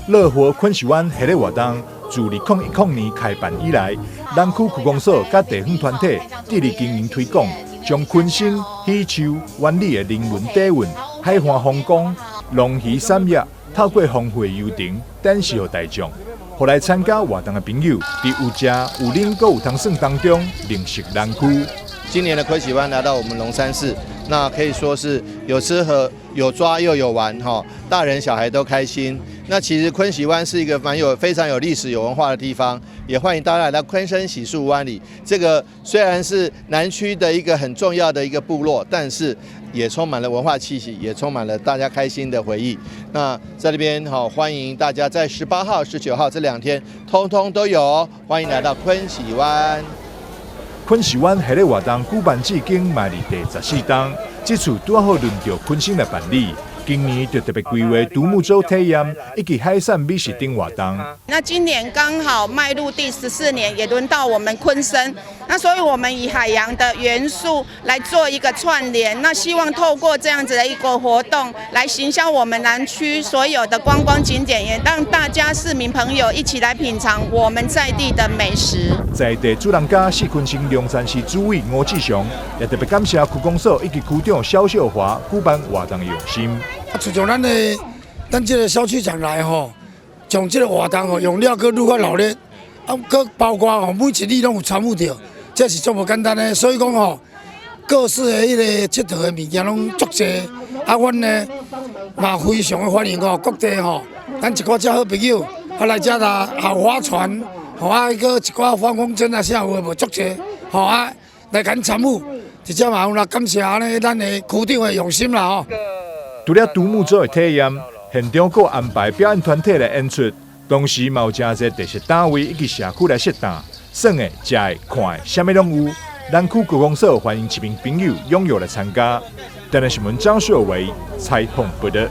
樂活昆喜灣系列活動自2010年開辦以來，南區區公所佮地方團體致力經營推廣，將鯤鯓、喜樹、灣里的人文底蘊、海岸風光、龍魚產業，透過豐富的遊程展示予大眾，予來參加活動的朋友，佇有食有啉閣有通耍當中認識南區。今年的鯤喜灣來到我們龍山寺，那可以說是有吃喝有抓又有玩哈，大人小孩都開心。那其實鯤喜灣是一個蠻有非常有歷史有文化的地方，也歡迎大家來到鯤鯓喜樹灣里。這個雖然是南區的一個很重要的一個部落，但是也充滿了文化氣息，也充滿了大家開心的回憶。那在這邊哈，歡迎大家在18號、19號這2天，通通都有，歡迎來到鯤喜灣。鯤喜灣系列活動舉辦至今嘛佇第14冬，這次拄好輪著鯤鯓來辦理。今年就特別規劃獨木舟體驗以及海產美食等活動。那今年剛好邁入第14年，也輪到我們鯤鯓。那所以我們以海洋的元素來做一個串聯，那希望透過這樣子的一個活動，來行銷我們南區所有的觀光景點，也讓大家市民朋友一起來品嘗我們在地的美食。在地主人家是鯤鯓龍山寺主委吳志雄，也特別感謝區公所以及區長蕭秀華舉辦活動的用心。啊，自從咱這個蕭區長來吼，將這個活動吼用了閣愈較熱鬧，啊，閣包括吼每一里攏有參與著，這是足無簡單的。所以講吼，各式的彼個𨑨迌的物件攏足濟。啊，阮呢嘛非常的歡迎吼各地吼，咱一寡遮好朋友啊來遮啦，豪划船，吼啊，閣一寡放風箏啊，啥有的無足濟，吼啊來共參與，這遮嘛有啦，感謝按呢咱的區長的用心啦吼。除了獨木舟的體驗，現場閣安排表演團體來演出，同時嘛有誠濟特色攤位以及社區來設檔，耍的、食的、看的，啥物攏有。南區區公所歡迎市民朋友踴躍來參加。台南新聞張秀維採訪報導。